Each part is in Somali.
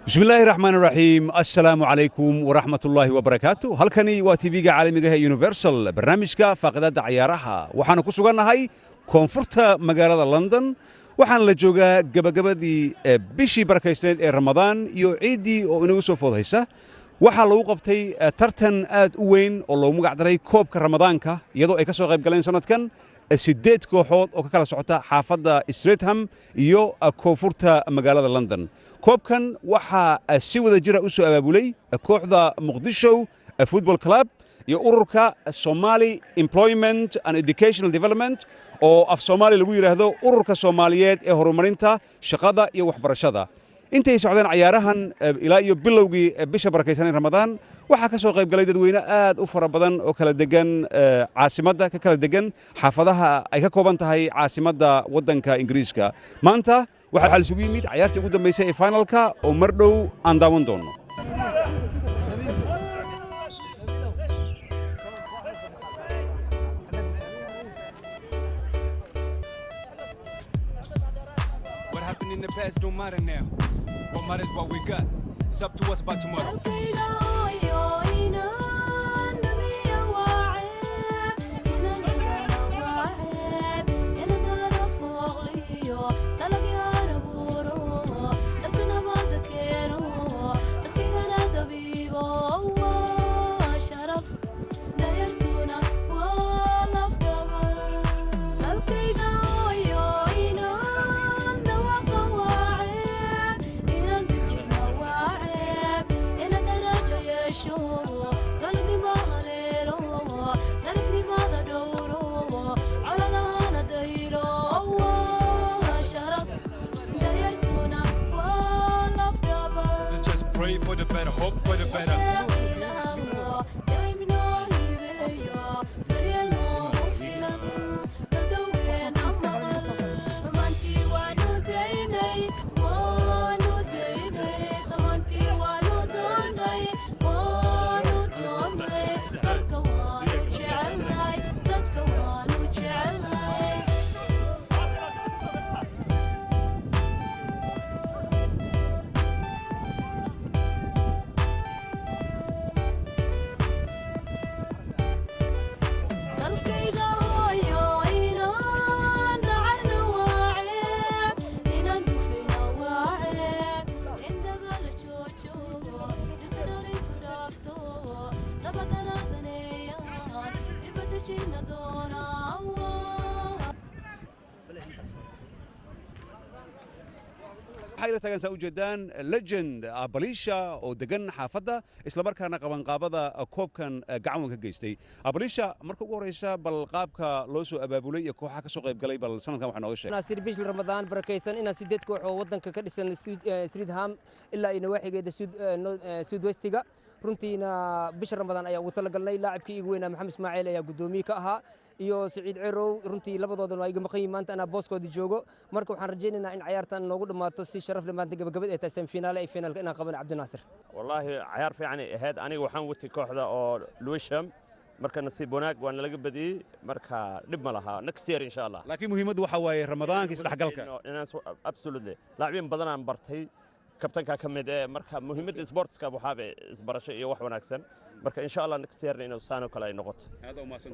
Bismi illaahi raxmaan raxiim. Assalaamu calaykum waraxmat ullaahi wabarakaatu. Halkani waa TV-ga caalamiga ee Universal, barnaamijka faaqidaadda cayaaraha. Waxaanu ku sugannahay koonfurta magaalada London. Waxaana la joogaa gebagabadii bishii barakaysneed ee Ramadaan iyo ciiddii oo inagu soo foodhaysa. Waxaa lagu qabtay tartan aad u weyn oo loogu magac daray koobka Ramadaanka, iyadoo ay ka soo qayb galeen sanadkan siddeed kooxood oo ka kala socota xaafadda Streatham iyo koonfurta magaalada London. Koobkan waxaa si wada jira u soo abaabulay kooxda Muqdisho Football Club iyo ururka Somali Employment and Educational Development, oo af Soomaali lagu yidhaahdo Ururka Soomaaliyeed ee Horumarinta Shaqada iyo Waxbarashada. Intay socdeen cayaarahan ilaa iyo bilowgii bisha barakaysanay Ramadaan, waxaa ka soo qayb galay dadweyne aad u fara badan oo kala degan caasimadda, ka kala degan xaafadaha ay ka kooban tahay caasimadda waddanka Ingiriiska. Maanta waxaa la isugu yimid cayaartii ugu dambaysay ee finalka oo mar dhow aan daawan doono. What happened in the past don't matter now. What matters what we got. It's up to us about tomorrow. Let's just pray for the better, hope for the better. Waxaa ila taagan, saa ujeedaan, legend Abalisha oo degan xaafadda, islamarkaana qabanqaabada koobkan gacan ka geystay. Abalisha, marka ugu horeysa, bal qaabka loo soo abaabulay iyo kooxaha ka soo qayb galay, bal sanadkan waxaa nooga sheeg. Naasir, bishil Ramadaan barakaysan inaan 8 koox oo waddanka ka dhisan Streatham ilaa iyo nawaaxigeeda South Westiga, runtiina bisha Ramadaan ayaa ugu talagalnay. Laacibkii igu weynaa, Maxamed Ismaaciil, ayaa guddoomiye ka ahaa iyo Saciid Cerow. Runtii labadoodana waa iga maqan yihiin, maanta anaa booskooda joogo. Marka waxaan rajaynaynaa in cayaartan noogu dhammaato si sharaf leh. Maanta gabagabad ay tahay, semifinal ay finalka inaan qabano, Cabdinaasir. Wallaahi cayaar fiicanay ahayd. Aniga waxaan watay kooxda oo Lewisham. Marka nasiib wanaag waa nalaga badiyey, marka dhib ma laha, next year insha Allah. Laakiin muhiimaddu waxaa waaye Ramadaanka, isdhexgalka. Absolutely, laacibiin badanaan bartay, kabtanka ka mid ee. Marka muhiimadda sportska waxaaba isbarasho iyo wax wanaagsan. Marka insha Allah next year inuu saan oo kale ay noqoto.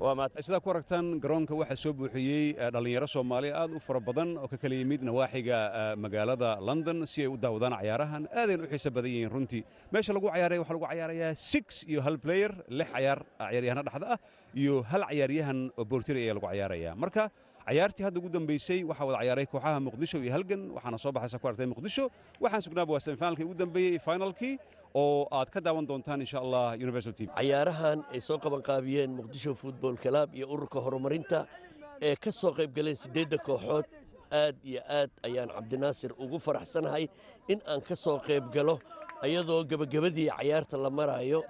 Waa mahadsan. Sidaa ku aragtaan, garoonka waxaa soo buuxiyey dhallinyaro Soomaali aad u fara badan oo ka kala yimid nawaaxiga magaalada London si ay u daawadaan cayaarahan. Aadayn u xiiso badan yihiin runtii. Meesha lagu cayaaraya waxaa lagu cayaarayaa six iyo hal player, lix cayaar ciyaaryahano dhexda ah iyo hal cayaaryahan oo boortiri ayaa lagu cayaaraya. Marka cayaartii hadda ugu dambeysay waxaa wada cayaaray kooxaha Muqdisho iyo Halgan, waxaana soo baxaysa ku aragtay Muqdisho. Waxaan sugnaaba waa semifinalkii ugu dambeeyey, finalkii oo aad ka daawan doontaan insha Allah Universal TV. Cayaarahan ay soo qabanqaabiyeen Muqdisho Football Club iyo ururka horumarinta ee ka soo qayb galeen siddeedda kooxood, aad iyo aad ayaan, Cabdinaasir, ugu faraxsanahay in aan ka soo qayb galo ayadoo gebagabadii cayaarta la maraayo.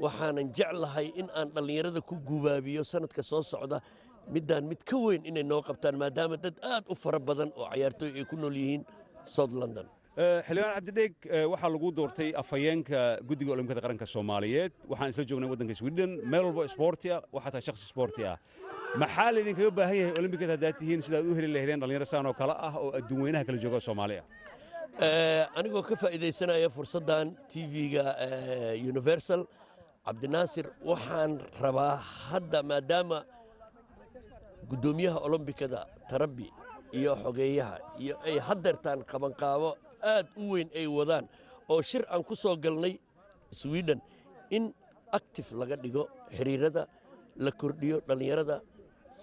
Waxaanan jeclahay in aan dhallinyarada ku gubaabiyo sanadka soo socda middaan mid ka weyn inay noo qabtaan, maadaama dad aad u fara badan oo cayaartooy ay ku nool yihiin South London. Xildhibaan Cabdidheeg, waxaa lagu doortay afhayeenka Guddiga Olombikada Qaranka Soomaaliyeed. Waxaan isla joognay waddanka Sweden. Meel walba isboorti ah waxaa tahay shakhsi isboorti ah. Maxaa laydinkaga baahan yahay olombikada haddaad tihiin, sidaad u heli lahaydeen dhallinyaro saan oo kale ah oo adduun weynaha kala jooga Soomaali ah? Anigoo ka faa'iidaysanaya fursaddan TV-ga Universal, Cabdinaasir, waxaan rabaa hadda, maadaama guddoomiyaha olombikada Tarabi iyo xogeeyaha iyo ay haddeertaan qabanqaabo aad u weyn ay wadaan oo shir aan ku soo galnay Sweden, in active laga dhigo xiriirada, la kordhiyo dhallinyarada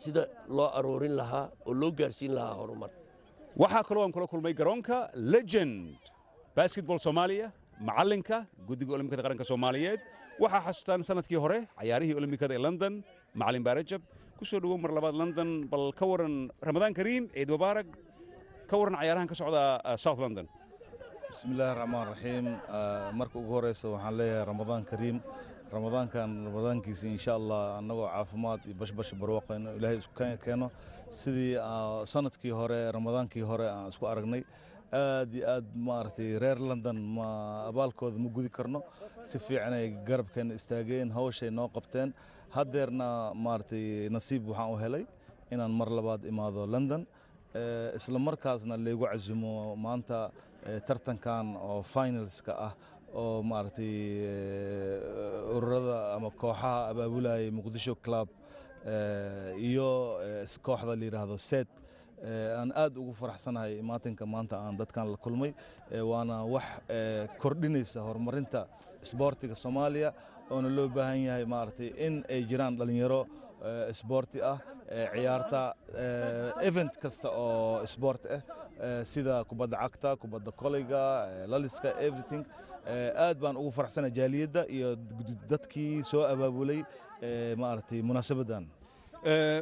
sida loo aroorin lahaa oo loo gaarsiin lahaa horumar. Waxaa kaloo aan kula kulmay garoonka legend basketball Soomaaliya, macallinka Guddiga Olombikada Qaranka Soomaaliyeed. Waxaa xasuustaan sanadkii hore cayaarihii Olombikada ee London, macallin Baarajab. Ku soo dhowow mar labaad London. Bal ka waran, Ramadaan kariim, ciid mubaarak, ka waran cayaarahan ka socda South London? Bismi illaahi raxmaan raxiim. Marka ugu horeysa waxaan leeyahay Ramadaan kariim. Ramadaankan ramadaankiisa insha Allah annagoo caafimaad iyo bashbash barwaaqo inuu Ilaahay isku keeno, sidii sanadkii hore ramadaankii hore aan isku aragnay. Aad iyo aad, maaragtay, reer London ma abaalkooda ma gudi karno. Si fiican ay garabkeena istaageen, hawshay noo qabteen. Haddeerna, maaragtay, nasiib waxaan u helay inaan mar labaad imaado London, isla markaasna laygu casumo maanta tartankan oo finalska ah oo, maaragtay, ururada ama kooxaha abaabulaya Muqdisho Club iyo kooxda la yidhaahdo Set. Aan aad ugu faraxsanahay imaatinka maanta aan dadkan la kulmay, waana wax kordhinaysa horumarinta isboortiga Soomaaliya, oona loo baahan yahay, maaragtay, in ay jiraan dhalinyaro isboorti ah ciyaarta event kasta oo sport ah, sida kubadda cagta, kubadda koleyga, laliska, everything. Aad baan ugu faraxsanahay jaaliyadda iyo dadkii soo abaabulay, maaragtay, munaasabaddan.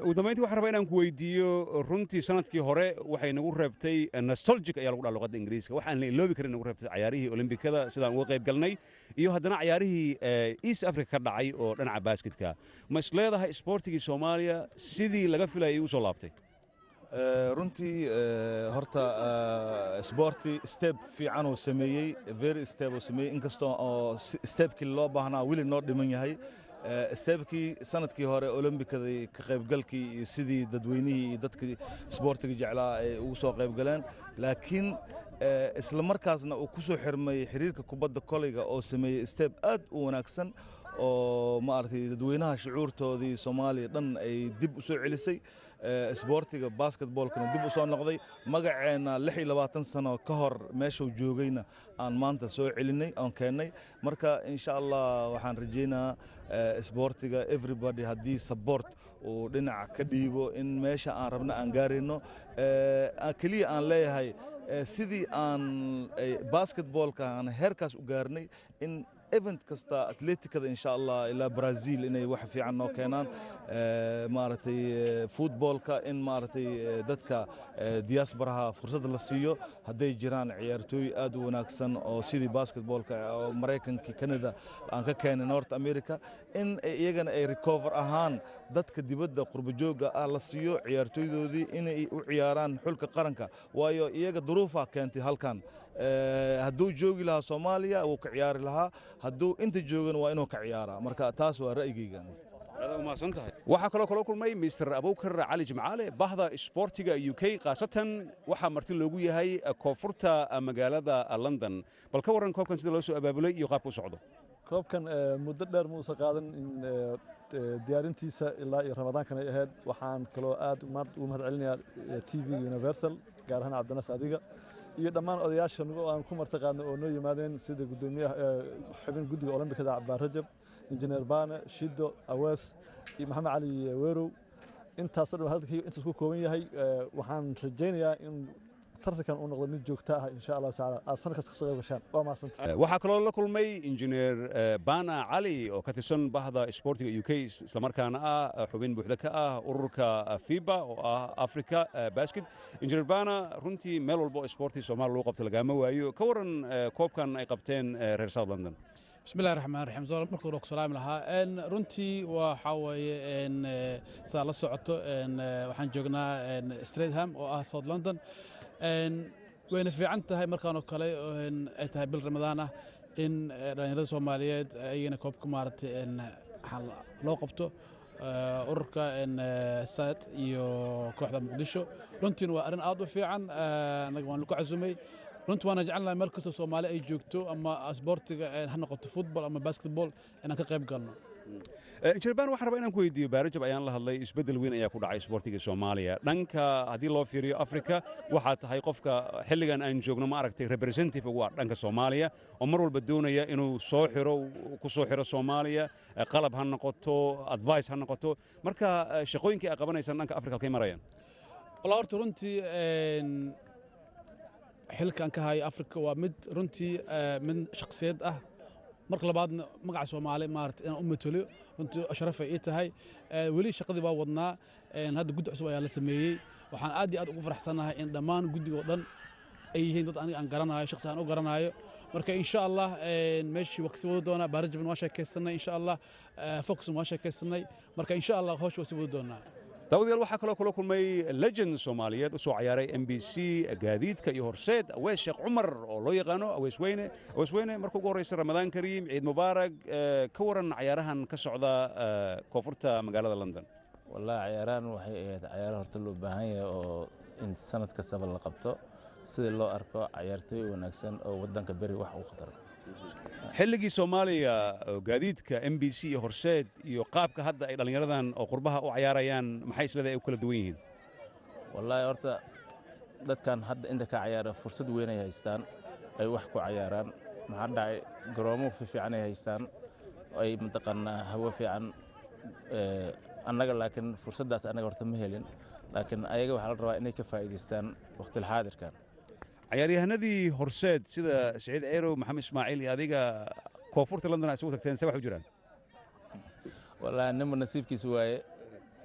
Ugu dambayntii waxaan rabaa inaan ku weydiiyo, runtii sanadkii hore waxay nagu reebtay nostalgic ayaa lagu dhaha luqadda Ingiriiska, waxaan la iloobi karin nagu reebtay cayaarihii Olimbikada sidaan uga qayb galnay iyo haddana cayaarihii East Africa ka dhacay oo dhinaca basketka. Ma is leedahay isboortigii Soomaaliya sidii laga filayay u soo laabtay? Runtii, horta sporti step fiican uu sameeyey, very step uu sameeyey, inkastoo oo stepkii loo baahnaa weli noo dhiman yahay. Stepkii sanadkii hore olombikadii ka qaybgalkii iyo sidii dadweynihii iyo dadkii isboortiga jeclaa ay ugu soo qaybgaleen, laakiin isla markaasna uu ku soo xirmay xiriirka kubadda koleyga oo sameeyey step aad u wanaagsan oo, maaragtay, dadweynaha shucuurtoodii Soomaaliya dhan ay dib u soo celisay, isboortiga basketballkana dib u soo noqday, magaceenna 26 sano ka hor meeshuu joogayna aan maanta soo celinay oon keennay. Marka insha Allah waxaan rajaynayaa isboortiga everybody haddii support uu dhinaca ka dhiibo in meesha aan rabna aan gaarayno. Keliya aan leeyahay Sidii aan basketballka aan heerkaas u gaarnay, in event kasta atleticada, insha Allah, ilaa Brazil inay wax fiican noo keenaan, maaragtay, footballka in, maaragtay, dadka diasporaha fursad la siiyo hadday jiraan ciyaartooy aad u wanaagsan oo sidii basketballka oo Maraykankii, Canada aan ka keenay, North America, in iyagana ay recover ahaan dadka dibadda qurbajooga ah la siiyo ciyaartooydoodii inay u ciyaaraan xulka qaranka, waayo iyaga duruufaa keentay halkan. Hadduu joogi lahaa Soomaaliya wuu ka ciyaari lahaa, hadduu inta joogana waa inuu ka ciyaaraa. Marka taas waa ra'yigayga. Waxaa kaloo kala kulmay Mr Abukar Cali Jimcaale, bahda isboortiga UK, khaasatan waxaa marti loogu yahay koonfurta magaalada London. Bal ka warran koobkan sida loo soo abaabulay iyo qaabka u socdo? Koobkan muddo dheer ma uusan qaadan in diyaarintiisa, ilaa iyo Ramadaankan ay ahayd. Waxaan kaloo aad ugu mahad celinayaa TV Universal, gaar ahaan Cabdinas, adiga iyo dhammaan odayaasha aan ku marti qaadnay oo noo yimaadeen, sida guddoomiyaha, xubin guddiga Olombikada Cabbaar Rajab, Injineer Baane Shido, Awees iyo Maxamed Cali Weerow. Intaasoo dhan hadalkayga intaas ku kooban yahay. Waxaan rajaynayaa in tartankan uu noqdo mid joogto ah, insha Allahu tacaala, aad sanad kasta kasoo qayb gashaan. Waa mahadsanta. Waxaa kaloo la kulmay Injineer Bana Cali oo ka tirsan bahda isboortiga UK, islamarkaana ah xubin buuxda ka ah ururka FIBA oo ah Africa Basket. Injineer Bana, runtii meel walba oo isboorti Soomaaliya lagu qabto lagaama waayo. Ka waran koobkan ay qabteen reer South London? بسم الله الرحمن الرحيم. زول marka hore ku salaam lahaa. Runtii waxa weeye saa la socoto, waxaan joognaa Streatham oo ah South London. Wayna fiican tahay markaan oo kale ay tahay bil Ramadaan ah in dhalinyarada Soomaaliyeed ayagana koobka, maaragtay, loo qabto ururka SAT iyo kooxda Muqdisho. Runtiina waa arrin aad u fiican. Anaga waan ku casumay. Runtii waana jecelnahay meel kastoo Soomaali ay joogto, ama isboortiga ha noqoto football ama basketball, inaan ka qayb galno. Injineer Baan, waxaan rabaa inaan ku weydiiyo, Baarajab ayaan la hadlay, isbeddel weyn ayaa ku dhacay isboortiga Soomaaliya dhanka haddii loo fiiriyo Afrika. Waxaa tahay qofka xilligan aan joogno, ma aragtay, representative ugu ah dhanka Soomaaliya oo mar walba doonaya inuu soo xiro, ku soo xiro Soomaaliya, qalab ha noqoto, advice ha noqoto. Marka shaqooyinkii ay qabanaysaan dhanka Afrika halkay marayaan? Walaa, horta runtii xilkan ka hayo Afrika waa mid runtii mid shakhsiyeed ah. Marka labaadna magaca Soomaali, maarata, inaan u matalo runtii sharaf ay ii tahay. Weli shaqadii waa wadnaa. Hadda guddi cusub ayaa la sameeyey. Waxaan aad iyo aad ugu faraxsanahay in dhammaan guddiga oo dhan ay yihiin dad aniga aan garanayo, shakhsi aan u garanayo. Marka insha Allah meeshii waa kasii wadi doonaa. Baarajabin waa sheekaysanay, insha Allah Foxon waa sheekaysanay. Marka insha Allah hawsha waa sii wadi doonaa. Daawadayaal, waxaa kaloo kula kulmay legend Soomaaliyeed u soo ciyaaray MBC, gaadiidka iyo Horseed, Awees Sheekh Cumar oo loo yaqaano Awees Weyne. Awees Weyne, marka ugu horreysa Ramadaan kariim, ciid mubaarak. Ka waran cayaarahan ka socda koonfurta magaalada London? Wallahi cayaarahan waxay ahayd cayaaro horta loo baahan yahay oo in sanad kastaba la qabto, sidii loo arko cayaartooy wanaagsan oo waddanka beri wax u qataro. Xilligii Soomaaliya oo gaadiidka, MBC iyo Horseed iyo qaabka hadda ay dhallinyaradan oo qurbaha u cayaarayaan, maxay isleedahay ay u kala duwan yihiin? Wallaahi horta dadkan hadda inta ka cayaara fursad weyn ay haystaan ay wax ku cayaaraan. Maxaa dhacay, garoomo fiican ay haystaan, ay mataqaanaa hawo fiican. Annaga laakiin fursaddaas annaga horta ma helin, laakiin ayaga waxaa la rabaa inay ka faa'iidaystaan waqtil xaadirkan. Cayaaryahanadii Horseed sida Siciid Ceerow, Maxamed Ismaaciil iyo adiga koonfurta London ay isugu tagteen, se wax u jiraan? Wallaahi ninba nasiibkiisa waaye.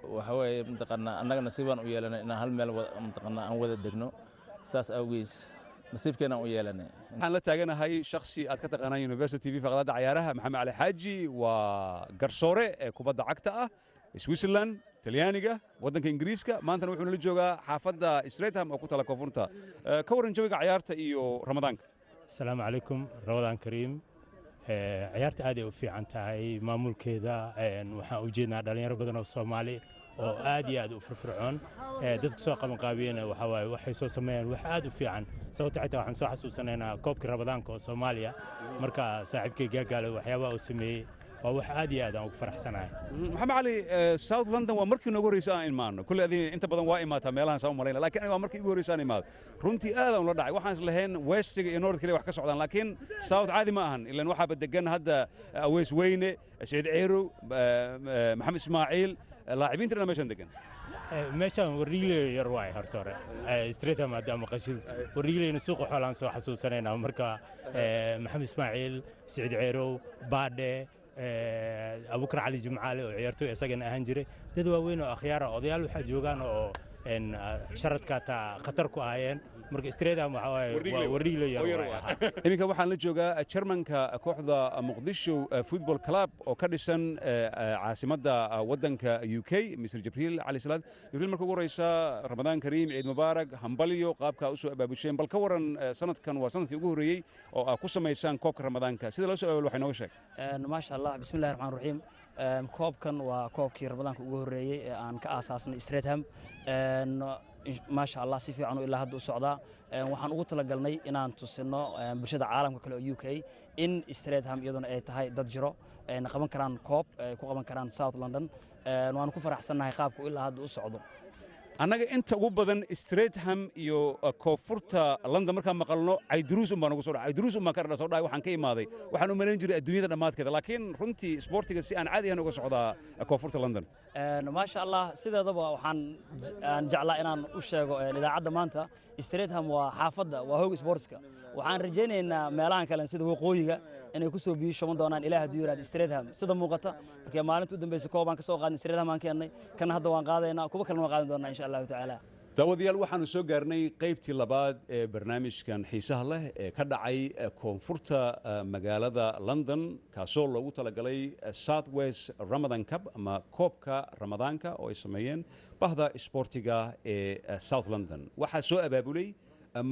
Waxa weeye mataqaanaa annaga nasiibaan u yeelanay inaan hal meel mataqaanaa aan wada degno, saas awgees nasiibkeenaan u yeelanay. Waxaan la taaganahay shakhsi aad ka taqaanaan Universal TV, faqradda cayaaraha, Maxamed Cali Xaaji. Waa garsoore ee kubadda cagta ah, Switzerland, Talyaaniga, waddanka Ingiriiska. Maantana wuxuu nala joogaa xaafadda Streatham oo ku tala koonfurta. Ka warran jawiga cayaarta iyo Ramadaanka? Asalaamu calaykum, Ramadaan kariim. Ciyaarta aad ay u fiican tahay maamulkeeda. Waxaan u jeednaa dhalinyaro badan oo Soomaali oo aad iyo aad u firfircoon. Dadka soo qabanqaabiyena waxa waaye waxay soo sameeyaan wax aad u fiican, sababta xitaa waxaan soo xasuusanaynaa koobkii Ramadaanka oo Soomaaliya. Marka saaxiibkay Gaagaale waxyaabaha uu sameeyey waa wax aad iyo aad aan ugu faraxsanahay. Maxamed Cali, South London waa markii noogu horreysay aan imaano. Kulley adiga inta badan waa imaataa meelahan, saa u malayna, laakiin aniga waa markii igu horreysay aan imaado. Runtii aad aan ula dhacay. Waxaan is lahayn westiga iyo north kaliya wax ka socdaan, laakiin south caadi ma ahan, ilan waxaaba degan hadda Aweys Weyne, Saciid Ceerow, Maxamed Ismaaciil, laacibiinta dhan meeshan degan. Meeshaan Wardhiigley yar waay. Horta hore Streatham haddaa maqashid, Wardhiigleyna suuqa xoolaan soo xasuusanaynaa. Marka Maxamed Ismaaciil, Siciid Ceerow, Baadhe, Abukar Cali Jimcaale oo ciyaartooy isagana ahaan jiray, dad waaweyn oo akhyaara, odayaal waxaa joogaan oo sharadka taa khatar ku ahaayeen. Marka Streatham waxaa waaye waa Wardhiigley yar waay. Iminka waxaan la joogaa chairmanka kooxda Muqdisho Football Club oo ka dhisan caasimadda waddanka UK, Mr Jibriil Cali Salaad. Jibriil, marka ugu horeysa, Ramadaan kariim, ciid mubaarak, hambalyo. Qaabka u soo abaabusheen bal ka waran. Sanadkan waa sanadkii ugu horreeyey oo aad ku samaysaan koobka Ramadaanka. Sida loo soo abaabul waxay nooga sheeg. Maasha Allah, bismillahi raxmaan raxiim. Koobkan waa koobkii Ramadaanka ugu horreeyey ee aan ka aasaasnay Streatham. Maasha Allah, si fiican ilaa hadda u socdaa. Waxaan ugu talagalnay inaan tusino bulshada caalamka kale oo UK in Streatham iyaduna ay tahay dad jiro ayna qaban karaan koob, ay ku qaban karaan South London. Waanu ku faraxsannahay qaabku ilaa hadda u socdo. Annaga inta ugu badan Streatham iyo koonfurta London markaan maqalno, Cayduruus un baa nagu soo dhacay. Cayduruus un baan ka soo dhacay. Waxaan ka imaaday, waxaan u malayn jiray adduunyada dhammaadkeeda, laakiin runtii isboortiga si aan caadi ahayn uga socdaa koonfurta London. Maasha Allah, sideedaba waxaan aan jeclaa inaan u sheego idaacadda maanta, Streatham waa xaafadda, waa hoog sportska. Waxaan rajaynaynaa meelahan kale sida waqooyiga inay ku soo biyo shuban doonaan, Ilaah hadduu yiraahdo. Streatham sida muuqata markii maalinta u dambeysay koobaan ka soo qaadnay Streatham aan keennay, kana hadda waan qaadaynaa, kuwa kalena waan qaadan doonaa insha Allahu tacaala. Daawadayaal, waxaanu soo gaarnay qaybtii labaad ee barnaamijkan xiisaha leh ee ka dhacay koonfurta magaalada London, kaasoo loogu talagalay South West Ramadan Cup ama koobka Ramadaanka oo ay sameeyeen bahda isboortiga ee South London. Waxaa soo abaabulay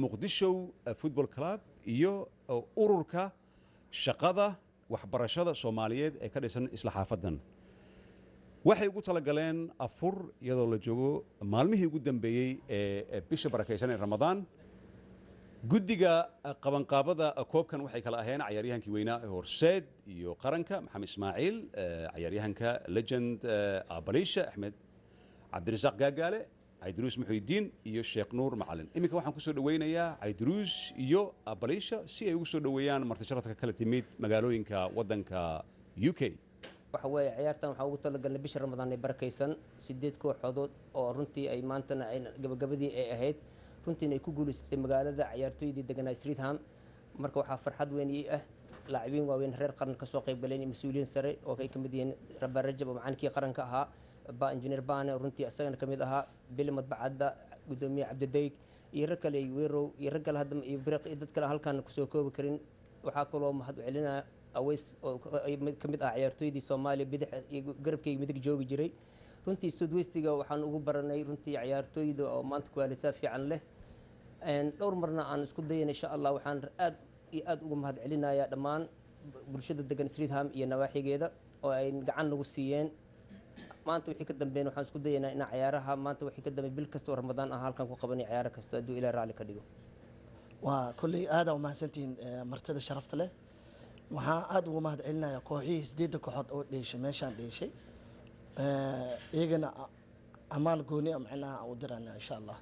Muqdisho Football Club iyo ururka shaqada waxbarashada Soomaaliyeed ee ka dhisan isla xaafadan. Waxay ugu talagaleen afur iyadoo la joogo maalmihii ugu dambeeyey ee bisha barakaysan ee Ramadaan. Guddiga qabanqaabada koobkan waxay kala aheen cayaaryahankii weynaa ee Horseed iyo qaranka, Maxamed Ismaaciil, cayaaryahanka legend Abaliisha, Axmed Cabdirasaaq Gaagaale, Cayduruus Muxuudiin iyo Sheekh Nuur Macalin. Iminka waxaan kusoo dhaweynayaa Cayduruus iyo Abaliisha si ay ugu soo dhoweeyaan marti sharafka kala timid magaalooyinka waddanka UK. Waxa weeye, ciyaartan waxaan ugu talagalnay bisha Ramadaan ee barakaysan, sideed kooxood oo runtii ay maantana ay gabagabadii ay ahayd, runtiina ay ku guulaysatay magaalada ciyaartooydii deganaa Streatham. Marka waxaa farxad weyn ii ah laacibiin waaweyn reer qaran ka soo qayb galeen iyo mas-uuliyiin sare oo ay ka mid yihiin Rabaa Rajab oo macalinkii qaranka ahaa, ba injineer Baane runtii isagana ka mid ahaa, Bili Madbacadda, gudoomiye Cabdidayg iyo rag kale, Weerow iyo rag kale hadda iyo Biriq iyo dad kale halkaan kusoo koobi karin. Waxaa kaloo mahad u celinaya Aweys oo ka mid ah ciyaartooydii Soomaaliya, bidix iyo garabkayga midig joogi jiray. Runtii Southwestiga waxaan ugu baranay runtii ciyaartooyda oo maanta quality fiican leh, dhowr marna aan isku dayana insha Allah. Waxaan aad iyo aad ugu mahad celinayaa dhammaan bulshada degan Streatham iyo nawaaxigeeda oo ay gacan nagu siiyeen. Maanta wixii ka dambeeyna waxaan isku dayaynaa inaan ciyaaraha maanta wixii ka dambeey bil kasta oo Ramadaan ah halkan ku qabanay ciyaaro kasta, hadduu Ilaah raalli ka dhigo. Waa kolley aada umahadsantihiin martida sharafta leh. Waxaa aada ugu mahad celinayaa kooxihii sideedda kooxood oo dheeshay meeshaan dheeshay, iyagana ammaan gooni macnaha u dirana insha Allah,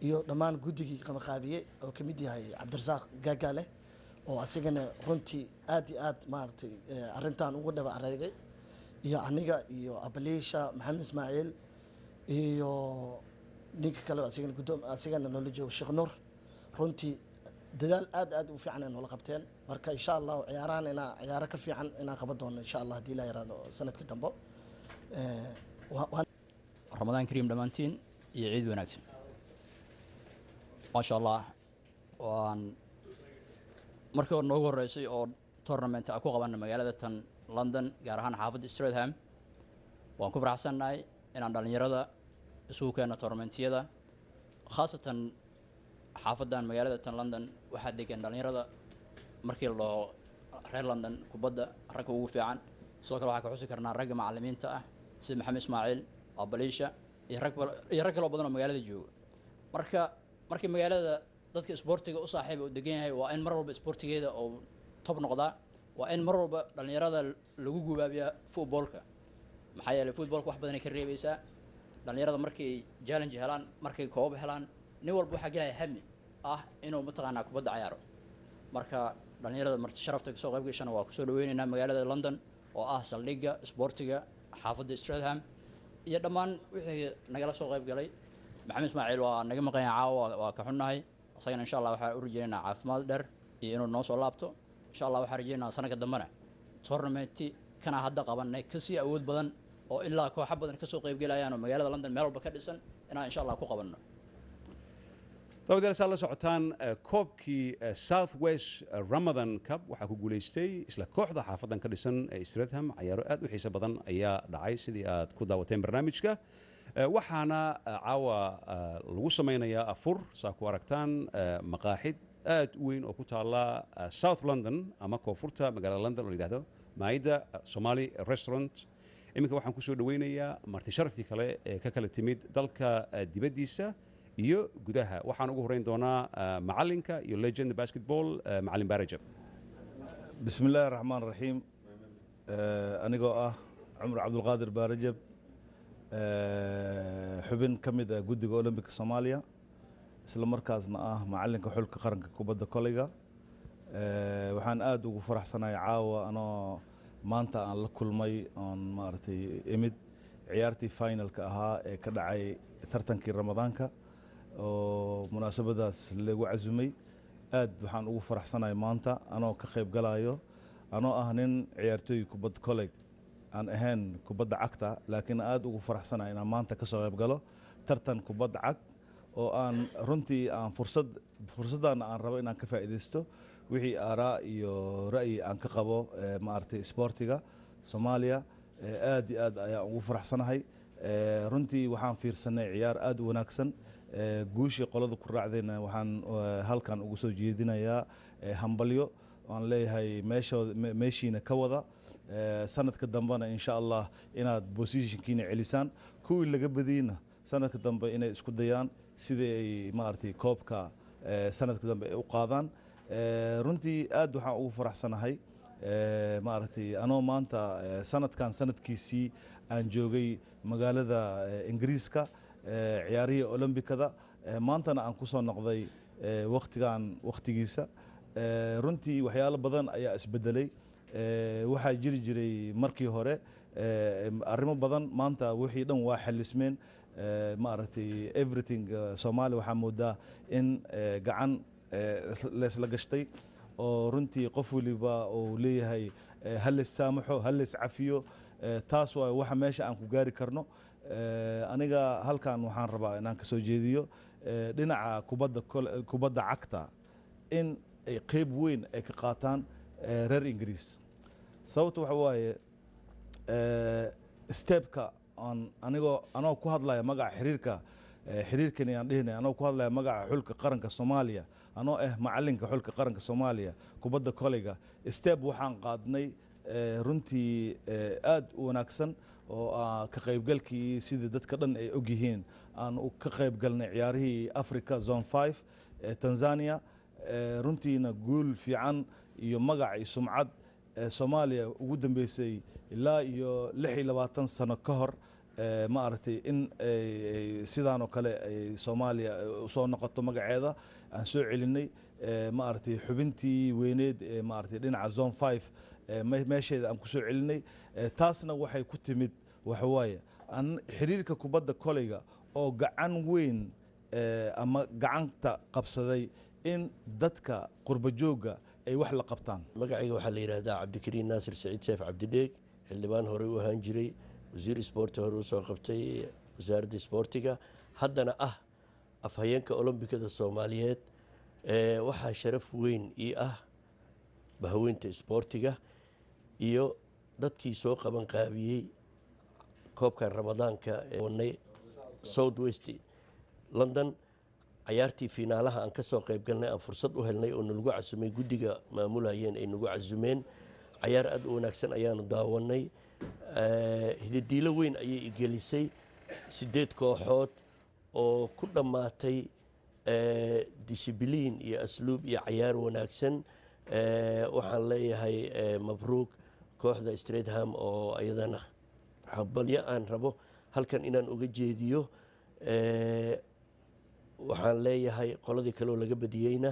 iyo dhammaan guddigii qabanqaabiye oo kamid yahay Cabdirasaaq Gaagaale oo asigana runtii aad iyo aad maaragtay arrintan ugu dhaba areegay, iyo aniga iyo Abaliisha, Maxamed Ismaaciil iyo ninka kale asigana guddoom asigana noola joogo, Sheekh Nuur. Runtii dadaal aad aad u fiican ay noola qabteen. Marka insha Allah ciyaarahan inaa ciyaaro ka fiican inaan qaban doono insha Allah, haddii Ilaah yaraado sanadka dambe. Ramadaan kariim dhammaantiin iyo ciid wanaagsan. Maasha Allah, waan markii hore noogu horreysay oo tournament aan ku qabanna magaalada tan London, gaar ahaan xaafadda Streatham. Waan ku faraxsannahay inaan dhallinyarada isugu keenno tournamentiyada, khaasatan xaafaddan magaalada tan London. Waxaa degan dhallinyarada markii la dhaho reer London kubadda ragga ugu fiican. Sidoo kale waxaa ka xusi karnaa ragga macallimiinta ah sida Maxamed Ismaaciil, Abaliisha iyo rag iyo rag kaloo badan oo magaalada jooga. Marka markii magaalada dadka isboortiga u saaxiiba uu degan yahay, waa in mar walba isboortigeeda uu top noqdaa, waa in mar walba dhallinyarada lagu gubaabiyaa footballka, maxaa yeelay footballka wax badanay ka reebaysaa dhallinyarada. Markay challenge helaan, markay koobab helaan, nin walba waxaa gelaya hami ah inuu mataqaanaa kubadda cayaaro. Marka dhallinyarada marti sharafta kasoo qayb gashana waa kusoo dhaweyneynaa magaalada London oo ah saldhigga isboortiga xaafadda Streatham. Iyo dhammaan wixii nagala soo qayb galay. Maxamed Ismaaciil waa naga maqan yahay caawa, waa ka xunnahay. Isagana insha Allah waxaan u rajeynaynaa caafimaad dheer iyo inuu noo soo laabto insha Allah. Waxaan rajeynaynaa sanadka dambena tournamenti kana hadda qabanay kasii awood badan oo ilaa kooxo badan kasoo qayb galayaan oo magaalada London meel walba ka dhisan inaan insha Allah ku qabanno. Daawadayaal, saa la socotaan, koobkii South West Ramadan Cup waxaa ku guulaystay isla kooxda xaafadan ka dhisan ee Streatham. Cayaaro aad u xiiso badan ayaa dhacay sidii aad ku daawateen barnaamijka. Waxaana caawa lagu samaynayaa afur, saa ku aragtaan, maqaaxid aad u weyn oo ku taala South London ama koonfurta magaalada London oo la yidhahdo Maida Somali Restaurant. Iminka waxaan kusoo dhaweynayaa marti sharaftii kale ee ka kala timid dalka dibaddiisa iyo gudaha. Waxaan ugu horeyn doonaa macalinka iyo legend basketball, macalin Barajab. بسم الله الرحمن الرحيم. Anigoo ah Cumar Cabdulqaadir Baarajab, xubin ka mid ah guddiga Olombika Soomaaliya, isla markaasna ah macalinka xulka qaranka kubadda koleyga, waxaan aad ugu faraxsanahay caawa anoo maanta aan la kulmay oon maaragtay imid ciyaartii finalka ahaa ee ka dhacay tartankii Ramadaanka oo munaasabadaas lagu casumay. Aad waxaan ugu faraxsanahay maanta anoo ka qayb galayo, anoo ah nin ciyaartooy kubad koley aan ahayn kubadda cagta, laakiin aad ugu faraxsanahay inaan maanta ka soo qayb galo tartan kubadda cag oo aan runtii aan fursaddan aan rabo inaan ka faa'iidaysto wixii aaraa iyo ra'yi aan ka qabo maaragtay isboortiga Soomaaliya. Aad iyo aad ayaan ugu faraxsanahay. Runtii waxaan fiirsanay ciyaar aad u wanaagsan. Guushii qolada ku raacdayna waxaan halkan ugu soo jeedinayaa hambalyo aan leeyahay meeshooda meeshiina ka wada, sanadka dambena insha Allah inaad positionkiina celisaan, kuwii laga badiyeyna sanadka dambe inay isku dayaan sidii ay maaragtay koobka sanadka dambe ay u qaadaan. Runtii aad waxaan ugu faraxsanahay maaragtay anoo maanta sanadkan sanadkiisii aan joogay magaalada Ingiriiska, ciyaarihii Olombikada, maantana aan ku soo noqday wakhtigan wakhtigiisa. Runtii waxyaalo badan ayaa isbedelay. Waxaa jiri jiray markii hore arrimo badan, maanta wixii dhan waa xalismeen. Maaragtay everything Soomaaliya waxaa moodaa in gacan leesla gashtay oo runtii qof waliba uu leeyahay ha lays saamaxo, ha lays cafiyo. Taas waa waxa meesha aan ku gaari karno. Aniga halkan waxaan rabaa inaan kasoo jeediyo dhinaca kubadda cagta in ay qeyb weyn ay ka qaataan reer Ingiriis. Sababta waxa waaye stepka aan anigoo anoo ku hadlaya magaca xiriirka, xiriirkani aan dhihinay, anoo ku hadlaya magaca xulka qaranka Soomaaliya, anoo ah macalinka xulka qaranka Soomaaliya kubadda koleyga, step waxaan qaadnay runtii aad u wanaagsan oo ah ka qaybgalkii, sidii dadka dhan ay ogyihiin, aan ka qayb galnay ciyaarihii Africa Zone 5 ee Tanzania. Runtiina guul fiican iyo magac iyo sumcad Soomaaliya ugu dambeysay ilaa iyo 26 sano ka hor, ma aragtay in sidaan oo kale ay Soomaaliya usoo noqoto magaceeda aan soo celinay, ma aragtay xubintii weyneed ee ma aragtay dhinaca Zone 5 meesheeda aan ku soo celinay. Taasna waxay ku timid waxa waaye aan xiriirka kubadda koleyga oo gacan weyn ama gacanta qabsaday in dadka qurba joogga ay wax la qabtaan. Magacayga waxaa la yidhaahdaa Cabdikariin Naasir Saciid Seef Cabdidheeg, xildhibaan horey u ahaan jiray, wasiir isboorti hore usoo qabtay wasaaradda isboortiga, haddana ah afhayeenka Olombikada Soomaaliyeed. Waxaa sharaf weyn ii ah bahaweynta isboortiga iyo dadkii soo qaban qaabiyey koobkan Ramadaanka ee wadnay South West London. Cayaartii fiinaalaha aan ka soo qayb galnay, aan fursad u helnay oo nalagu casumay, guddiga maamulayeen ay nagu casumeen, cayaar aad u wanaagsan ayaanu daawanay. Hidadiilo weyn ayay igelisay, sideed kooxood oo ku dhammaatay dishibiliin iyo asluub iyo cayaar wanaagsan. Waxaan leeyahay mabruuk kooxda Streatham oo ayadana hambalyo aan rabo halkan inaan uga jeediyo. Waxaan leeyahay qoladii kaleoo laga badiyeyna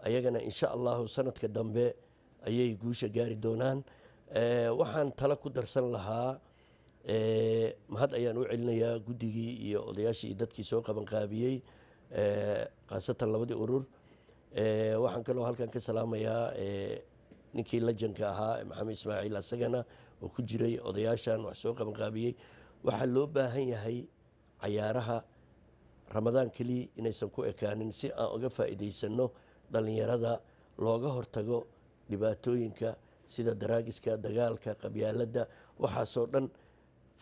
ayagana insha Allahu sanadka dambe ayay guusha gaari doonaan. Waxaan talo ku darsan lahaa Mahad ayaan u celinayaa guddigii iyo odayaashii iyo dadkii soo qabanqaabiyey, khaasatan labadii urur. Waxaan kaloo halkan ka salaamayaa ninkii lajanka ahaa, Maxamed Ismaaciil, asagana oo ku jiray odayaashan wax soo qabanqaabiyey. Waxaa loo baahan yahay cayaaraha Ramadaan keliya inaysan ku ekaanin, si aan uga faa'iidaysano dhallinyarada, looga hortago dhibaatooyinka sida daraagiska, dagaalka, qabyaaladda. Waxaasoo dhan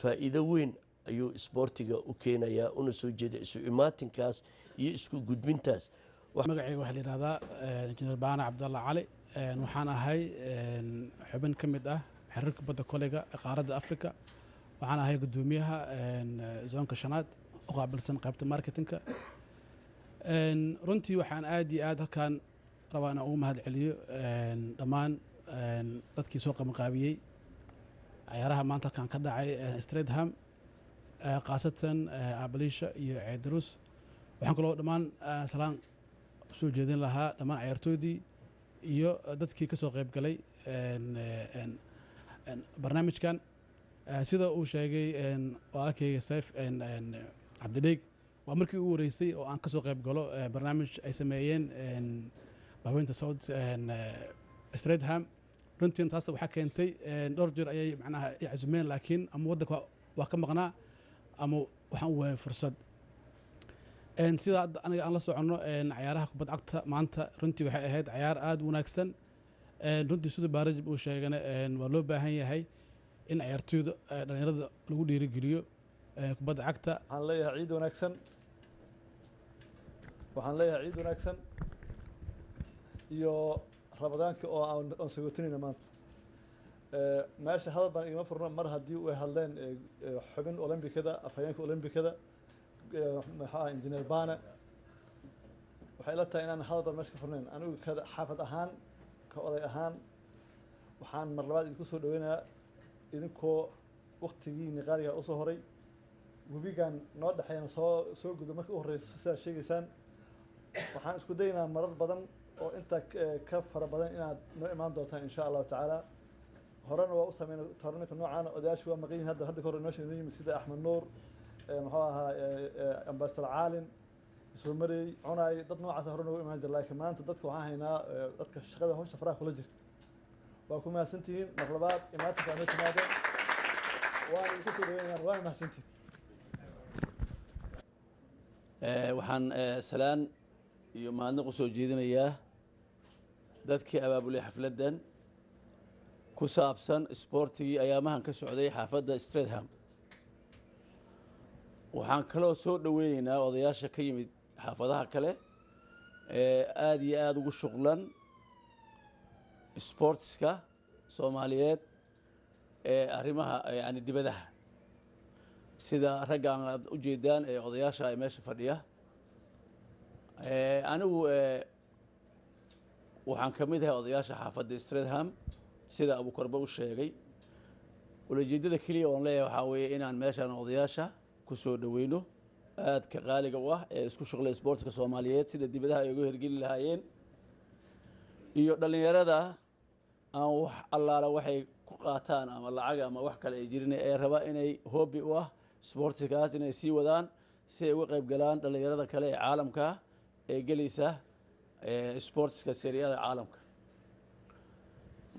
faa'iido weyn ayuu isboortiga u keenayaa, una soo jeeda isu imaatinkaas iyo isku gudbintaas. Magacayga waxaa la yidhahdaa Injineer Baana Cabdalla Cali. Waxaan ahay xubin ka mid ah xiriirka kubadda koleyga ee qaaradda Africa. Waxaan ahay guddoomiyaha zoonka shanaad u qaabilsan qaybta marketingka. Runtii waxaan aad iyo aad halkan rabaa inaan ugu mahad celiyo dhammaan dadkii soo qabanqaabiyey cayaaraha maanta halkan ka dhacay Streatham, khaasatan Abalisha iyo Ceedarus. Waxaan kaloo dhammaan salaan usoo jeedin lahaa dhammaan cayaartooydii iyo dadkii ka soo qayb galay barnaamijkan. Sida uu sheegay walaalkayga Sayf Cabdidheeg, waa markii ugu horeysay oo aan ka soo qayb galo barnaamij ay sameeyeen baaweynta South Streatham. Runtiina taas waxaa keentay dhowr jeer ayay macnaha i cazumeen, laakiin ama waddanka waa ka maqnaa ama waxaan u waayay fursad. Sida hadda aniga aan la soconno, cayaaraha kubadda cagta maanta runtii waxay ahayd cayaar aada u wanaagsan. Runtii sida Baarajib uu sheegana, waa loo baahan yahay in ciyaartooyda dhalinyarada lagu dhiirigeliyo kubadda cagta. Waxaan leeyahay ciid wanaagsan, waxaan leeyahay ciid wanaagsan iyo Ramadaanka oo aan sagootinayna maanta. Meesha hadal baan igama furno mar haddii ay hadleen xubin Olombikada, afhayeenka Olombikada, maxaa ah, Injineer Baane. Waxay ila tahay inaan hadal baan meesha ka furnayn. Anigu ka xaafad ahaan, ka oday ahaan, waxaan mar labaad idinku soo dhaweynayaa idinkoo waktigiini qaaliga usoo horay webigan noo dhexeeyana soo gudo. Marka u horeyso sidaad sheegaysaan, waxaan isku daynaa marar badan oo intaa ka fara badan inaad noo imaan doontaan, insha Allahu tacaala. Horena waa u sameynay tournament noocaana. Odayaashu waa maqan yihiin hadda ka hor inoo sheegay yimid, sida Axmed Nuur, muxuu ahaa, Ambassador Caalin soo marayey cunaay, dad noocaas hore noogu imaan jira. Laakiin maanta dadka waxaan haynaa dadka shaqada hawsha faraha kula jira. Waa ku mahadsantihiin mar labaad imaatinka noo timaadeen, waana idinku soo dhaweynayaan, waana mahadsantihiin. Waxaan salaan iyo mahadnaq u soo jeedinayaa dadkii abaabulay xafladdan ku saabsan isboortigii ayaamahan ka socday xaafadda Streatham. Waxaan kaloo soo dhoweyneynaa odayaasha ka yimid xaafadaha kale ee aada iyo aada ugu shuqlan sportska Soomaaliyeed ee arrimaha yani dibadaha, sida raggaan aad u jeedaan ee odayaasha ee meesha fadhiya. Anigu waxaan ka mid ahay odayaasha xaafadda Streatham, sida Abukarba u sheegay. Ulajeedada keliya oon leeyahay waxaa weeye inaan meeshaan odayaasha ku soo dhoweyno aadka qaaliga u ah ee isku shuqlay sportska Soomaaliyeed, sida dibadaha ay uga hirgeli lahaayeen, iyo dhallinyarada aan wax allaala waxay ku qaataan ama lacag ama wax kale ay jirin ee raba inay hobby u ah sportskaas inay sii wadaan, si ay uga qayb galaan dhallinyarada kale ee caalamka ee gelaysa sportska seriyada caalamka.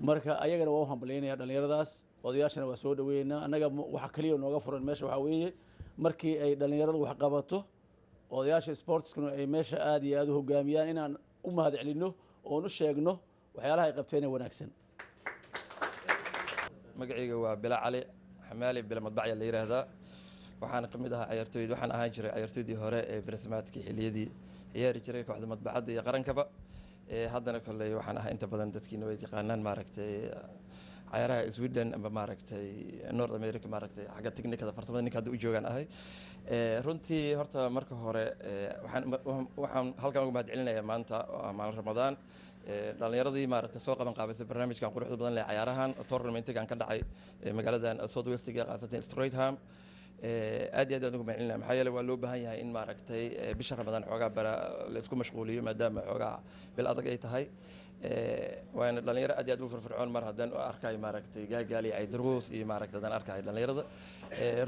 Marka ayagana waa u hambalyaynaya dhallinyaradaas, odayaashana waa soo dhaweynaa. Annaga waxa kaliya nooga furan meesha waxaa weeye markii ay dhallinyaradu wax qabato, odayaasha sportskuna ay meesha aada iyo aada u hogaamiyaan, inaan u mahad celinno oon u sheegno waxyaalaha ay qabteen ee wanaagsan. Magacayga waa Bila Cali Xamaali, Bila Madbacya la yiraahdaa. Waxaan ka mid ahaa ciyaartooyd, waxaan ahaan jiray ciyaartooydii hore ee bersamaadkii, xilliyadii ciyaari jiray kooxda Madbacadda iyo qarankaba. Haddana kolley waxaan ahaa inta badan dadkiina way yaqaanaan, maaragtay, cayaaraha Sweden ama, maaragtay, North America, maaragtay, xagga technicada, farsamada ninka hadda u joogaan ahay. Runtii horta marka hore waxaan halkan uga mahad celinayaa maanta oo ah maalin Ramadaan dhallinyaradii, maaragtay, soo qaban qaabaysay barnaamijkan quruxda badan leh, cayaarahan tournamentigan ka dhacay magaaladan South Westiga, khaasatan Streatham. Aad iyo aad aan ugu mahadcelinaya, maxaa yeelay waa loo baahan yahay in maaragtay bisha Ramadaan xoogaa bara la isku mashquuliyo, maadaama xoogaa bil adag ay tahay. Waana dhalinyaro aad iyo aad u firfircoon. Mar haddaan u arkayo maaragtay Gaagaali, Caydaruus iyo maaragtay haddaan arkayo dhalinyarada,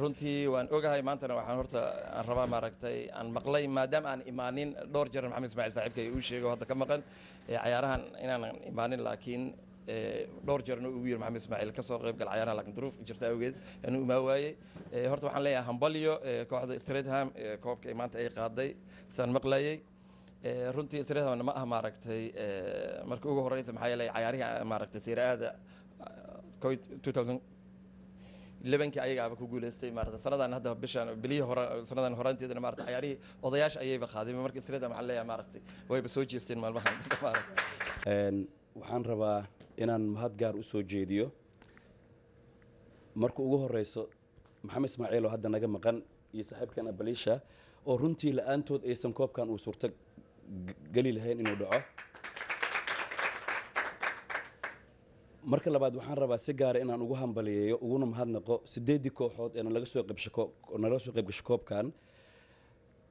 runtii waan ogahay. Maantana waxaan horta aan rabaa maaragtay aan maqlay, maadaama aan imaanin dhowr jeer, Maxamed Ismaaciil saaxiibkay uu sheego hadda ka maqan cayaarahan inaanan imaanin, laakiin dhowr jeerna ugu yiri Maxamed Ismaaciil ka soo qayb gal cayaaraha, laakiin duruuf jirta awgeed anuu imaa waayey. Horta waxaan leeyahay hambalyo kooxda Streatham, koobka ay maanta ay qaaday saan maqlayay. Runtii Streatham ma aha maaragtay marka ugu horeysa, maxaa yeelay cayaarihii maaragtay Serie A-da 2011kii ayagaaba ku guuleystay. Maaragtay sanadan hadda bishan bilihii hore sanadan horaanteedana maaragtay cayaarihii odayaasha ayayba qaaday. Marka Streatham waxaan leeyahay maaragtay wayba soo jeesteen maalmahan maaragtay. Waxaan rabaa inaan mahad gaar u soo jeediyo marka ugu horeyso Maxamed Ismaaciil oo hadda naga maqan iyo saaxiibkan Abaliisha, oo runtii la-aantood aysan koobkan uu suurto geli lahayn inuu dhaco. Marka labaad, waxaan rabaa si gaara inaan ugu hambaliyeeyo uguna mahadnaqo sideedii kooxood ee nalaga soo qayb gasho koobkan,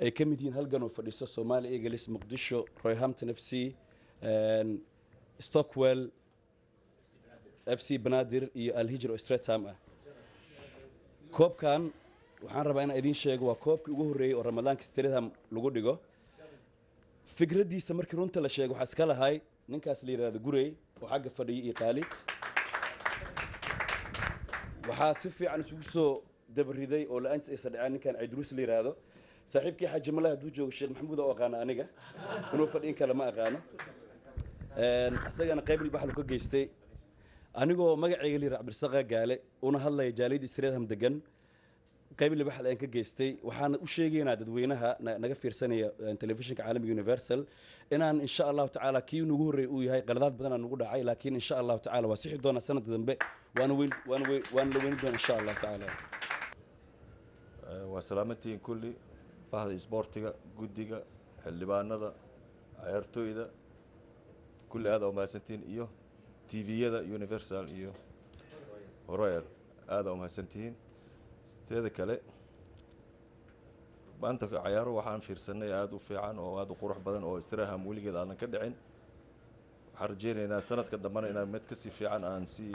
ay ka mid yihiin halgan oo fadhiso Somali Eagles, Muqdisho, Royhampton FC, Stockwell FC, Banaadir iyo Alhijr oo Streatham ah. Koobkan waxaan rabaa inaan idiin sheego waa koobkii ugu horreeyey oo Ramadaanka Streatham lagu dhigo. Fikraddiisa markii runta la sheego waxaa iska lahay ninkaas la yidhahdo Gurey oo xagga fadhiya iyo Qaalid. Waxaa si fiican isugu soo dabariday oo la-aantiis aysan dhaceen ninkan Cidruus la yidhaahdo, saaxiibkii Xaaji Malahi hadduu joogo, Sheekh Maxamuud oo aqaana aniga inuu fadhiin kale ma aqaano, isagana qayb ilbaxlu ka geystay. Anigoo magacayga la yidhaha Cabdirasaqa Gaale una hadlaya jaaliyadda Streatham degan, qayb libaxal aan ka geystay. Waxaana u sheegaynaa dadweynaha naga fiirsanaya telefishinka caalamiga Universal inaan insha Allahu tacaala kii nugu horreeyay uu yahay. Qaladaad badanaa nugu dhacay, laakiin insha Allahu tacaala waa sixi doonaa sanadka dambe, waana weyn waana weyn waana la weyni doonaa insha Allahu tacaala. Waa salaamantihiin kulli bahda isboortiga, guddiga, xildhibaanada, ciyaartooyda, kulli aada umahadsantihiin, iyo TV-yada Universal iyo Royal, aada umahadsantihiin. Teeda kale, maanta cayaaro waxaan fiirsanay aada u fiican oo aada u qurux badan oo Streatham weligeed aanan ka dhicin. Waxaan rajeynaynaa sanadka dambena inaan mid kasii fiican aan sii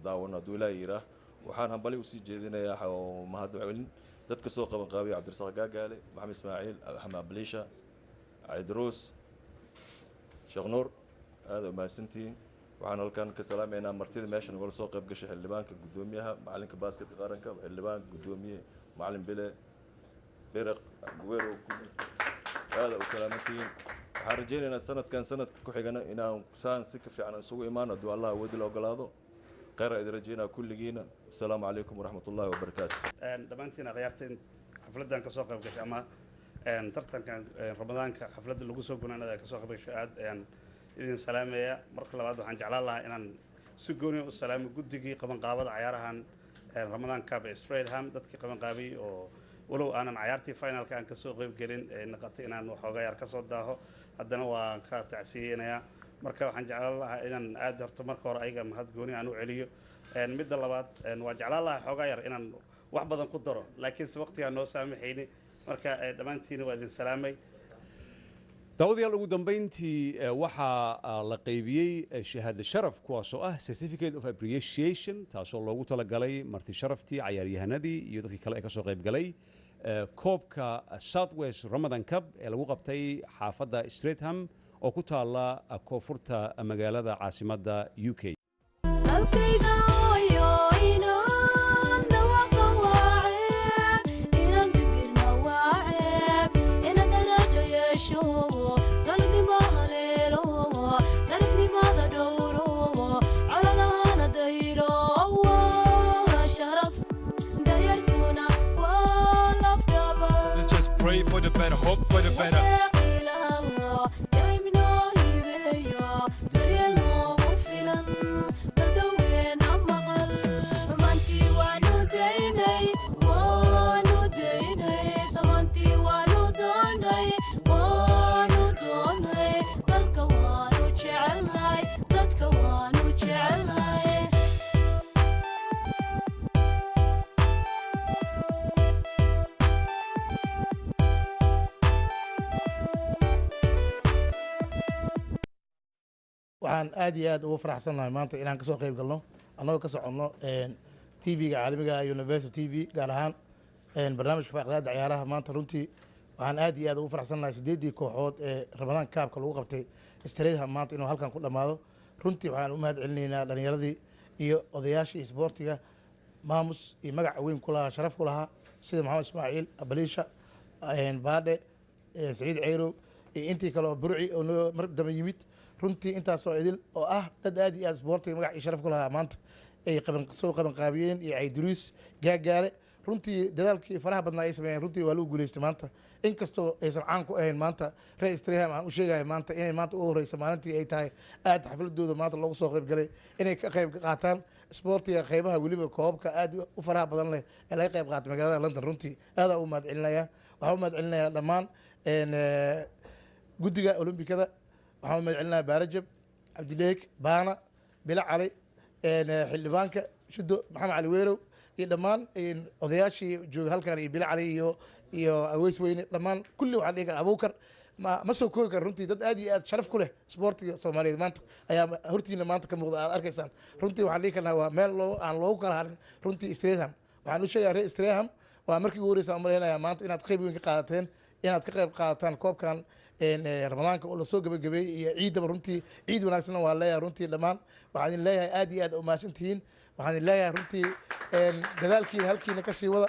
daawano hadduu Ilaahay yiraah. Waxaan hambali usii jeedinayaa oo mahad celin dadka soo qaban qaabiya: Cabdirasaaq Gaagaale, Maxamed Ismaaciil, Axmed Abaliisha, Caydruus, Sheekh Nuur, aada umahadsantihiin. Waxaan halkan ka salaamaynaa martida meesha nagula soo qayb gashay: xildhibaanka, guddoomiyaha, macalinka basketka qaranka, xildhibaanka, guddoomiye, macalin Bile, Beriq Guwerow, kulli aada u salaamantihiin. Waxaan rajaynaynaa sanadkan sanadka ku xigana inaan saan si ka fiican isugu imaano hadduu Allah awoodi la ogolaado. Khayr idin rajaynaa kulligiina. Asalaamu calaykum waraxmat ullahi wabarakaatu. Dhammaantiin akhyaarta xafladdan kasoo qayb gashay ama tartankan Ramadaanka xafladda lagu soo gunaanada kasoo qayb gashay, aad ayaan idin salaamaya. Marka labaad, waxaan jeclaan lahaa inaan si gooni u salaamo guddigii qabanqaabada cayaarahan Ramadaan Cup ee Streatham, dadkii qabanqaabiyey oo walow aanan cayaartii finalka aan kasoo qayb gelin, noqotay inaan waxoogaa yar kasoo daaho, haddana waan ka tacsiyeynayaa. Marka waxaan jeclaan lahaa inaan aad horta marka hore ayaga mahad gooni aan u celiyo. Midda labaad, waan jeclaan lahaa xoogaa yar inaan wax badan ku daro, laakiinse waqtigaa noo saamaxayni. Marka dhammaantiina waa idin salaamay. Daawadayaal, ugu dambayntii waxaa la qaybiyey shahaada sharaf, kuwaasoo ah certificate of appreciation, taasoo loogu talagalay marti sharaftii, cayaaryahanadii iyo dadkii kale ee kasoo qayb galay koobka Southwest Ramadan Cup ee lagu qabtay xaafadda Streatham oo ku taala koonfurta magaalada caasimadda UK. Dalkayga hooyo inaan dhawaaqa waa ceeb, inaan dibirna waa ceeb, inaan darajo yeesho, dalnimo haleelo, darafnimada dhowro, coladahana dayro waa sharaf, dayartuna waa lafdhabar. Let's just pray for the better, hope for the better. Daa'imnoo hibeeyo, daryeel noogu filan, dardaweena. Waxaan aad iyo aad ugu faraxsannahay maanta inaan kasoo qayb galno, annagoo ka soconno TV-ga caalamiga ah Universal TV, gaar ahaan barnaamijka faaqidaada ciyaaraha. Maanta runtii waxaan aad iyo aad ugu faraxsannahay sideeddii kooxood ee Ramadaan Cup-ka lagu qabtay Streatham maanta inuu halkan ku dhammaado. Runtii waxaan u mahad celinaynaa dhalinyaradii iyo odayaashii isboortiga maamus iyo magac weyn ku lahaa, sharaf ku lahaa, sida Maxamed Ismaaciil Abaliisha, Baadhe, Saciid Ceyrow iyo intii kale oo Burci oo noo mar dambe yimid. Runtii intaasoo idil oo ah dad aad iyo aad isboortiga magac iyo sharaf ku lahaa maanta ay qaban soo qaban qaabiyeen, iyo Cayduruus Gaagaale, runtii dadaalkii faraha badnaa ay sameeyeen runtii waa lagu guuleystay maanta. Inkastoo aysan caan ku ahayn maanta reer Streatham, aan u sheegayo maanta inay maanta u horeysa maalintii ay tahay aad xafladooda maanta loogu soo qayb galay inay ka qayb qaataan isboortiga, qaybaha weliba koobabka aad u faraha badan leh ee laga qayb qaatay magaalada London. Runtii aad u mahad celinayaa. Waxaan u mahad celinayaa dhammaan guddiga olombikada. Waxaan u mahad celinayaa Baarajab, Cabdidheeg, Baana, Bila Cali, xildhibaanka Shudo, Maxamed Cali Weerow iyo dhammaan odayaashii jooga halkan, iyo Bila Cali iyo Aweys Weyne, dhammaan kulli waxaan dhihi karaa Abuukar ma soo koobi kara. Runtii dad aad iyo aad sharaf ku leh isboortiga Soomaaliyeed maanta ayaa hortiina maanta ka muuqda, aad arkaysaan. Runtii waxaan dhihi karnaa waa meel loo aan loogu kala harin runtii Streatham. Waxaan u sheegayaa reer Streatham, waa markii ugu horeysa aan malaynayaa maanta inaad qayb weyn ka qaadateen, inaad ka qayb qaadataan koobkan Ramadaanka oo lasoo gabagabeeyey iyo ciidaba. Runtii ciid wanaagsanna waa leeyahay. Runtii dhammaan waxaan idin leeyahay aad iyo aad umahadsantihiin. Waxaan idin leeyahay runtii dadaalkiina halkiina kasii wada.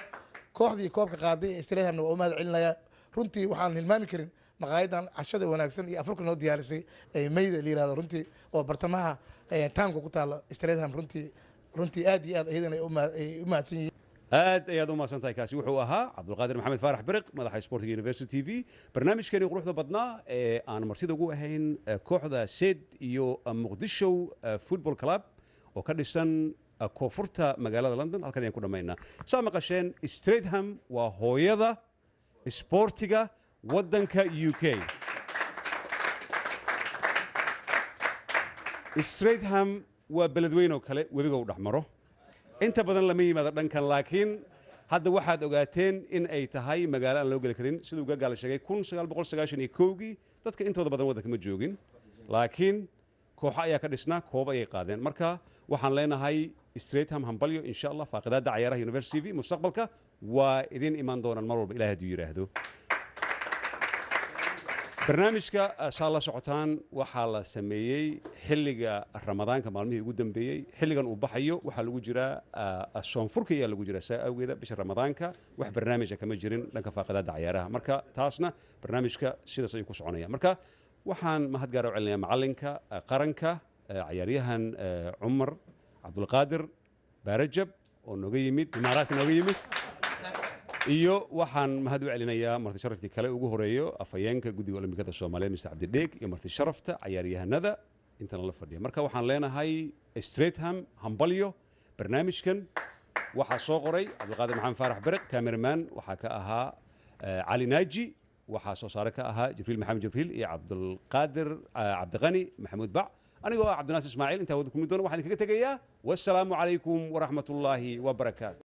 Kooxdii koobka qaaday ee Streathamna waa u mahad celinayaa. Runtii waxaan hilmaami karin maqaayadan cashada wanaagsan iyo afurka noo diyaarisay ee Mayda la yirahdo, runtii oo bartamaha town-ka ku taala Streatham. Runtii aad iyo aad iyadana ay u mahadsan yihiin. Aad ayaad u mahadsan tahay. Kaasi wuxuu ahaa Cabdulqaadir Maxamed Faarax Biriq, madaxa sportiga Universal TV. Barnaamijkani quruxda badnaa ee aan martida ugu ahayn kooxda Sed iyo Muqdisho Football Club oo ka dhisan koonfurta magaalada London halkan ayaan ku dhammaynaa. Saa maqasheen, Streatham waa hooyada isboortiga waddanka UK. Streatham waa beledweyn oo kale webiga u dhex maro. Inta badan lama yimaado dhankan, laakiin hadda waxaad ogaateen in ay tahay magaalo aan loo geli karin. Siduu Gagaala sheegay, 1991-gii dadka intooda badan waddanka ma joogin, laakiin kooxo ayaa ka dhisnaa, koob ayay qaadeen. Marka waxaan leenahay Streatham hambalyo. Insha Allah faaqidaadda cayaaraha Universal TV mustaqbalka waa idin imaan doonaan mar walba, Ilahay hadduu yidhaahdo. Barnaamijka saa la socotaan waxaa la sameeyey xilliga Ramadaanka maalmihii ugu dambeeyey. Xilligan uu baxayo waxaa lagu jiraa soonfurka ayaa lagu jiraa. Saa awgeeda bisha Ramadaanka wax barnaamija kama jirin dhanka faaqidaadda cayaaraha. Marka taasna barnaamijka sidaas ayuu ku soconaya. Marka waxaan mahad gaara u celinayaa macalinka qaranka, cayaaryahan Cumar Cabdulqaadir Baarajab oo nooga yimid Imaaraadka nooga yimid, iyo waxaan mahad u celinayaa marti sharaftii kale ugu horeeyo afhayeenka guddiga olombikada Soomaaliyeed, Mr Cabdidheeg, iyo marti sharafta cayaaryahanada intana la fadhiya. Marka waxaan leenahay Streatham hambalyo. Barnaamijkan waxaa soo qoray Cabdulqaadir Maxamed Faarax Beriq, cameraman waxaa ka ahaa Cali Naaji, waxaa soo saare ka ahaa Jibriil Maxamed Jibriil iyo Cabdulqaadir Cabdiqani Maxamuud Bac. Anigoo ah Cabdinaasir Ismaaciil, intaa wada kulmi doona waxaan idinkaga tegayaa wassalaamu calaykum waraxmatullaahi wabarakaatu.